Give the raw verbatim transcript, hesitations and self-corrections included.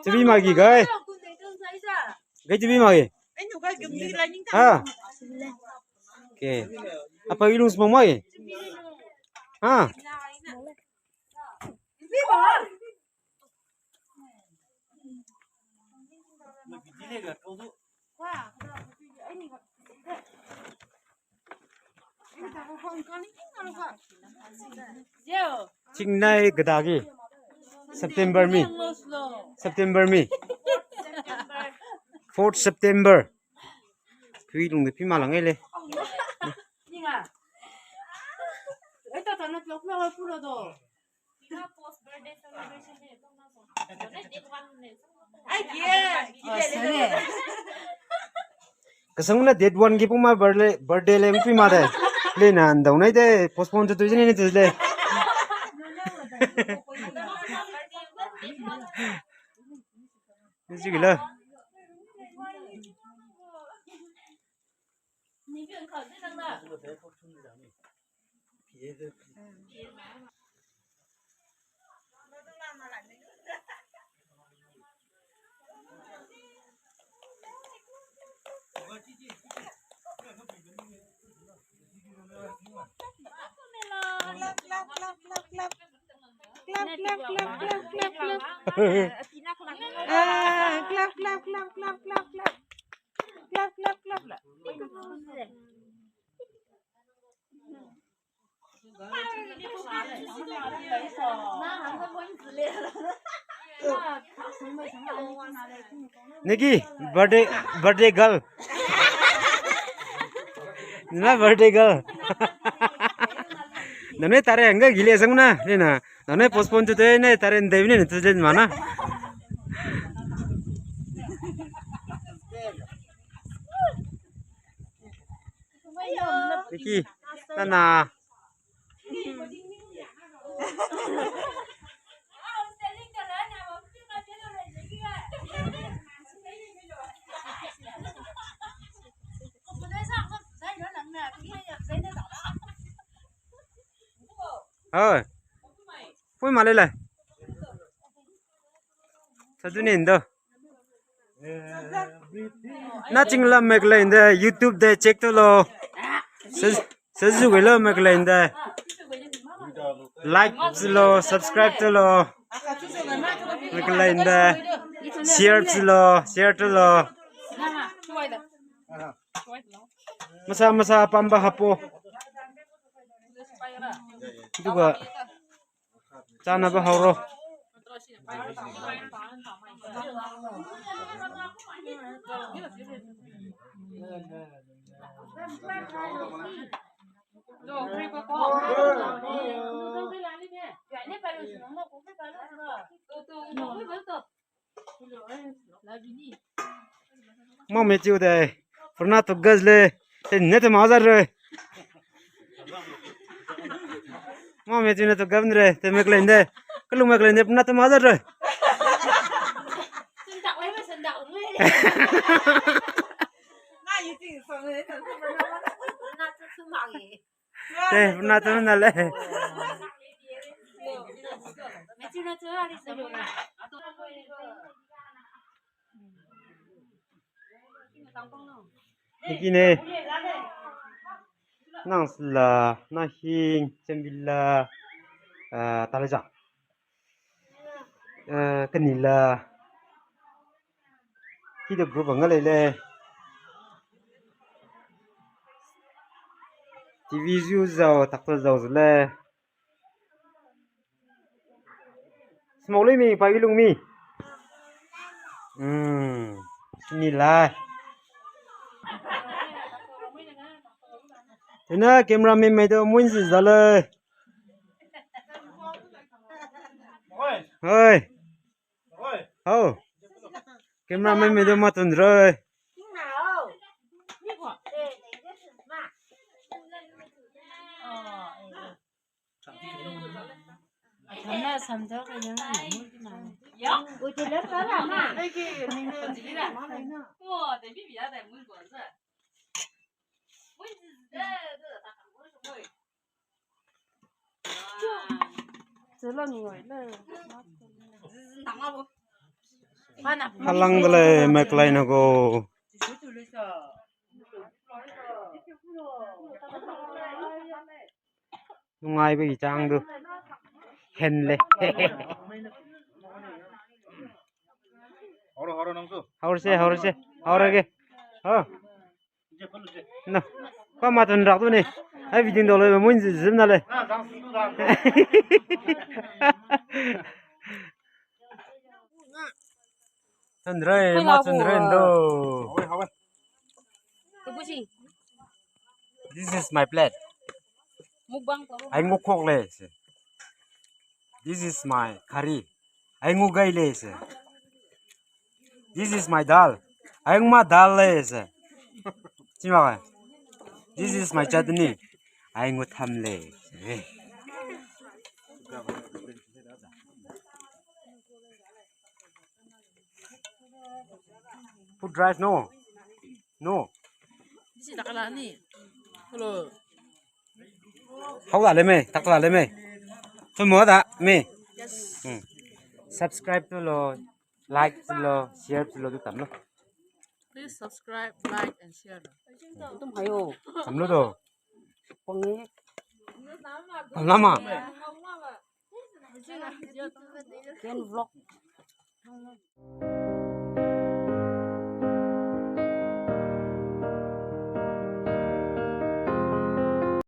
Bi magi gai. Gai bi magi. Ha. Okay. Apa ilung semua magi? Ha. Chingnai gadagi. September mi. September mi. Fourth September. Pui lung de pui malang ele. Kasang na date one ki pung ma birthday, birthday le pui ma de. Le na ndau nai de postpone tu tu jini ni tu le. Ni ji gila. Clap, clap, clap, clap, clap. Clap, clap, clap, clap, clap, clap. Ah, clap, clap, clap, clap, clap, clap. Clap, clap, clap, clap. Niki, birthday, birthday girl. Nina birthday girl. Nane tare anga gile sang na, nina. Nane postpone tu te ne tare ndai ne tu jen mana. Niki, nana. Hoi. Pui malele. Sadu ni indo. Na chingla meklai inde YouTube de check tolo. Saz-, sazu gelo meklai inde. Like tolo, subscribe tolo. Meklai inde. Share tolo, share tolo. Masa masa apamba hapo. Duga. Chana ba haoro. Mo me chiu de. Purna tu gaz le. Te ne te mazar re. Mo me chiu ne tu gavn re. Te meklai inde. Kalu meklai inde purna tu mazar re. Te, purna tu na le. Niki ne. Nang sila, nang hing, chembila, eh, taleja. Eh, kanila. Kida group nga lele. T V zu zau, takta zau zule. Small mi, pa ilung mi. Hmm, nila. Ina camera mi mai do mun si zale. Hoi. Hao. Camera man mi do matun roi. Halang dale meklai na ko. Nungai be chang du. Hen le. Horo, horo nang su. Horo se, horo se. Horo ke. Ha. Na, ko ma tun rak du ne. Ai, video dolo be mun zim na le. Tun re, ma tun re do. This is my plate. Ai ngu kok le. This is my curry. Ai ngu gai le se. This is my dal. Ai ngu ma dal le se. Chima. This is my chutney. Ai ngu tham le se. Put rice no. No. This is takala ni. Hello. Hau la le me, tak la le me. Tum mo da me. Yes. Hmm. Subscribe tu lo, like tu lo, share tu lo tu tam lo. Please subscribe, like and share. Tum hayo. Tam lo do. Pange. Lama. Ken vlog.